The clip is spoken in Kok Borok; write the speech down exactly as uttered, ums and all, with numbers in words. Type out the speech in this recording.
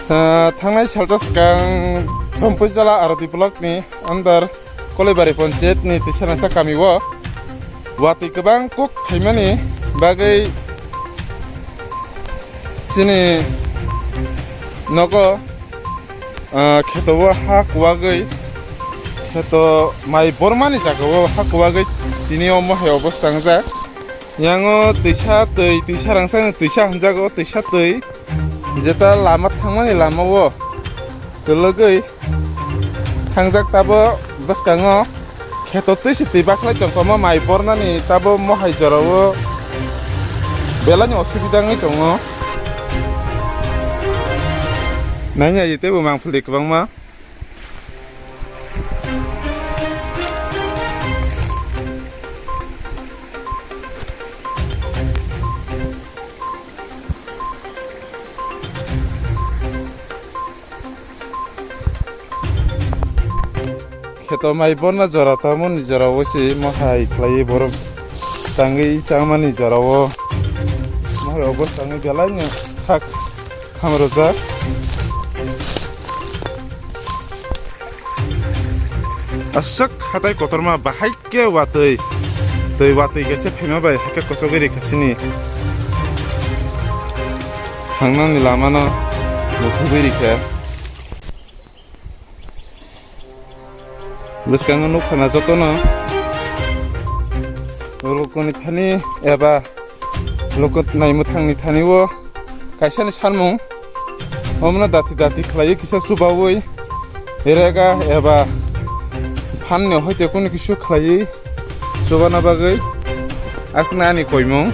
Ah, thangnai salta swkang Sompuijala R D block ni under Kolaibari panchayat ni Tisarangsa kami o watwi kwbang kok khaimani bagwi chini nogo, ah, kheto o ha kuwagwi, kheto mai bormani jaga o ha kuwagwi tini omo hai obostha wngjak. Yango twisa twi, Tisarangsa ni twisa hwnjago, twisa twi. Jeta lama thangmani lama o kwlwgwi thangjak, tabo bwskango kheto twi se twi bakhlai tongkoma mai bornani tabo mohai jorao belai ni osubida wngwi tongo. Nanya ye teibo mangpili kwbangma. Kheto mai borna jora tamoni jora o se mohai khlaiwi borok tangwi changmani jora o mohai obo tangwi belai no thak khamrojak. Aswk hatai kotorma bahai khe watwi, twi watwi kaisa phaima bai hakhe kochogwi rikha chini thangnani lamano muthubwi rikha. Bwskango nukha na jotono rukuni thani eba luku naimwthangni thani o kaisani salmung omono dati dati khlaiwi kisa chubaui rega eba phanni hoite kunu kisu khlaiwi chubana bagwi aswkna ani koimung.